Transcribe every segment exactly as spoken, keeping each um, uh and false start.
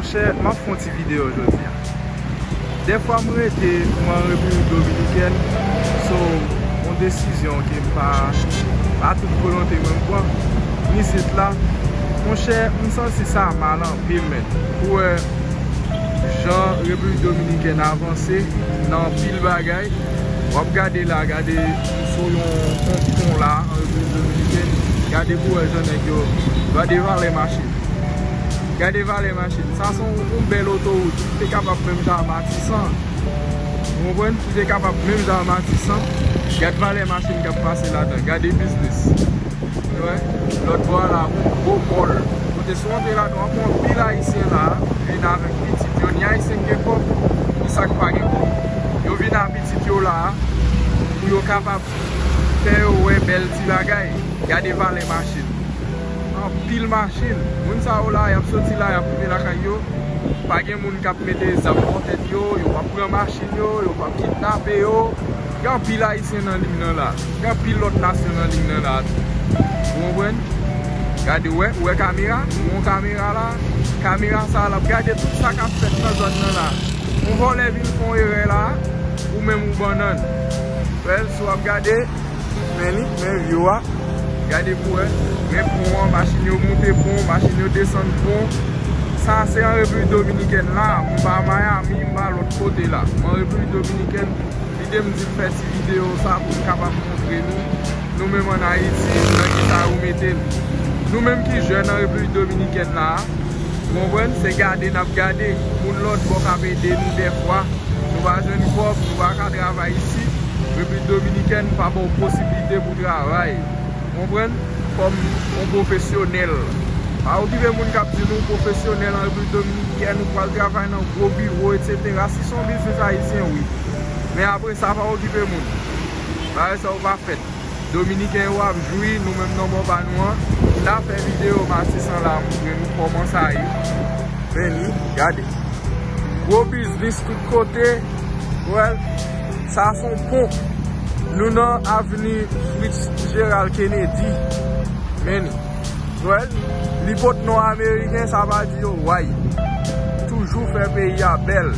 Monchè, m ap fè yon ti videyo jodi a. Dèfwa m rete, m an Repiblik Dominikèn, so, yon desizyon ke m pa, pa tout volonte mwen m pran. M isit la, monchè, m santi sa mal anpil, men. Ou wè, jan Repiblik Dominikèn avanse nan anpil bagay. W ap gade la, gade sou yon, yon pon la, an Repiblik Dominikèn. Gade pou wè jan nèg yo, gade valè machin. Gade valè machin. Sa se yon, yon bèl otowout. Ou te kapab menm jan a Matisan. Ou konprann? Ou te kapab menm jan a Matisan. Gad valè machin k ap pase ladan. Gade biznis. Ou wè, lòt bò a la, gon gwo mòl. Kote si w antre ladan, w ap wè anpil Ayisyen la, vin avèk pitit yo, ni Ayisyen ki gen kòb, ni sa k pa gen kòb. Yo vin a pitit yo la, pou yo kapab fè yo wè bèl ti bagay. Gade valè machin. Anpil machin. Moun sa yo la, y ap soti la, y ap rive lakay yo. Pa gen moun k ap mete zam bò tèt yo, yo p ap pran machin yo, yo p ap kidnape yo. Gen anpil Ayisyen nan liy nan la. Gen anpil lòt nasyon nan liy nan la tou. Ou konprann? Gade, ou wè, ou wè kamera? Ou wè kamera la? Kamera sa a, l ap gade tout sa k ap fèt nan zòn nan la. Yon vòlè vin fè yon erè la, ou menm ou bannann. Wè, si w ap gade, men li, men vyo a. Gade pou wè. Men pon an, machin yo moute pon, machin yo desann pon. Sa se an Repiblik Dominikèn la. M pa Miami, m pa lòt kote la. M an Repiblik Dominikèn. Lide m di m fè ti videyo sa pou m kapab montre nou, nou menm ann Ayiti, nan ki sa yo mete n. Nou menm ki jèn an Repiblik Dominikèn la, ou konprann, se gade n ap gade. Moun lòt bò k ap ede nou dèfwa. Nou pa jwenn kòb, nou pa ka travay isit. Repiblik Dominikèn pa ba w posiblite pou travay. Ou konprann? Kòm yon pwofesyonèl. Pa okipe moun k ap di nou pwofesyonèl an Repiblik Dominikèn, ou pral travay nan gwo biwo, etsetera. Si se yon biznis ayisyen, wi. Men apre sa, pa okipe moun. Bagay sa yo pa fèt. Dominiken yo ap jwi, nou menm nan bò pa nou an. M ta fè videyo Matisan la, montre nou kòman sa ye. Men li, gade. Gwo biznis tout kote. Wè, sa se yon pon. Nou nan avni Fitzgerald Kennedy. Men li. Wè, li pot non ameriken, sa pa di yo way. Toujou fè peyi a bèl.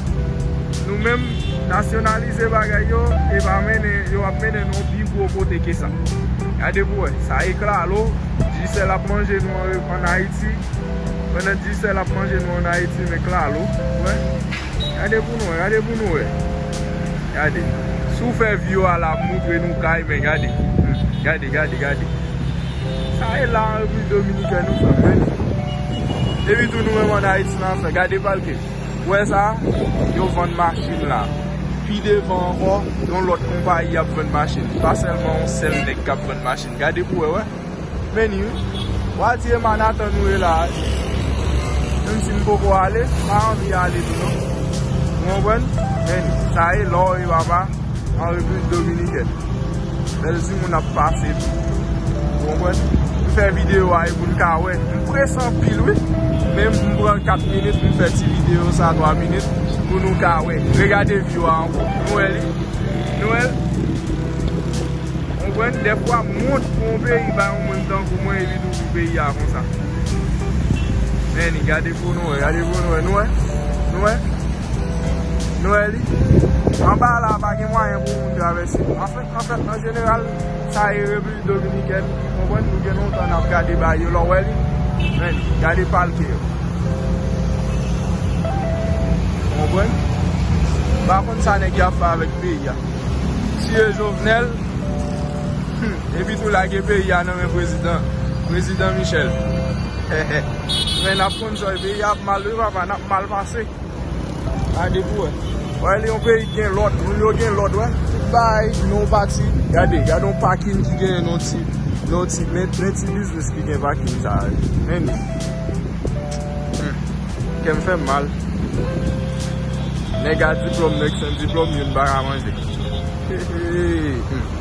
Nou menm, nasyonalize bagay yo, e pa mennen, yo ap mennen nou pi gwo kote ke sa. Gade pou wè, sa e klalo, Digicel ap manje nou an, ann Ayiti. Pandan Digicel ap manje nou ann Ayiti, men klalo, wè. Gade pou nou wè, gade pou nou wè. Gade. Si w fè vi yo a la, ap moutre nou kay, men gade. Hmm, gade, gade, gade. Sa e la an Repiblik Dominikèn, nou fè, men. Epi tou nou menm ann Ayiti, n ap fè. Gade palke. Ou wè sa? Yo vann machin la. Pi devan ankò, yon lòt konpayi ap vann machin. Pa sèlman yon sèl nèg k ap vann machin. Gade pou wè, wè. Men ni wi. W a di e Manhattan nou ye la a. Menm si m poko ale, m pa anvi ale tou non. Ou konprann? Men ni. Sa e lò e papa an Repiblik Dominikèn. Bèl timoun ap pase tou. Ou konprann? M fè videyo a e pou n ka wè. M prese anpil wi. Men m pran kat minit, m fè ti videyo sa twa minit pou nou ka wè. Regade view a ankò. Nou wè li? Nou wè l? Konprann, dèfwa m wont pou yon peyi bay yon moun tankou mwen epi tou pou peyi a konsa. Men li, gade pou nou wè, gade pou nou wè, nou wè, nou wè, nou wè li. Anba la, pa gen mwayen pou moun travèse. Anfèt, anfèt, an jeneral, sa e Repiblik Dominikèn, konprann, nou gen lontan n ap gade bay yo, lè w wè li, men li, gade palke yo. Konprann? M pa konn sa nèg yo ap fè avèk peyi a. Tiye Jovenel, hmm, epi tou lage peyi a nan men prezidan, prezidan Michel. Men n ap konn sa, peyi a ap mal wi papa, n ap mal pase. Gade pou wè. Wè li yon peyi ki gen lòd, moun yo gen lòd, wè. Tout bagay, nan yon pati, gade, gade yon pakin ki gen nan ti, nan ti, men, men ti biznis ki gen pakin sa, wè. Men li. Hmm. Kè m fè m mal. Nèg a diplòm, nèg san diplòm, youn pa ka manje. Hmm.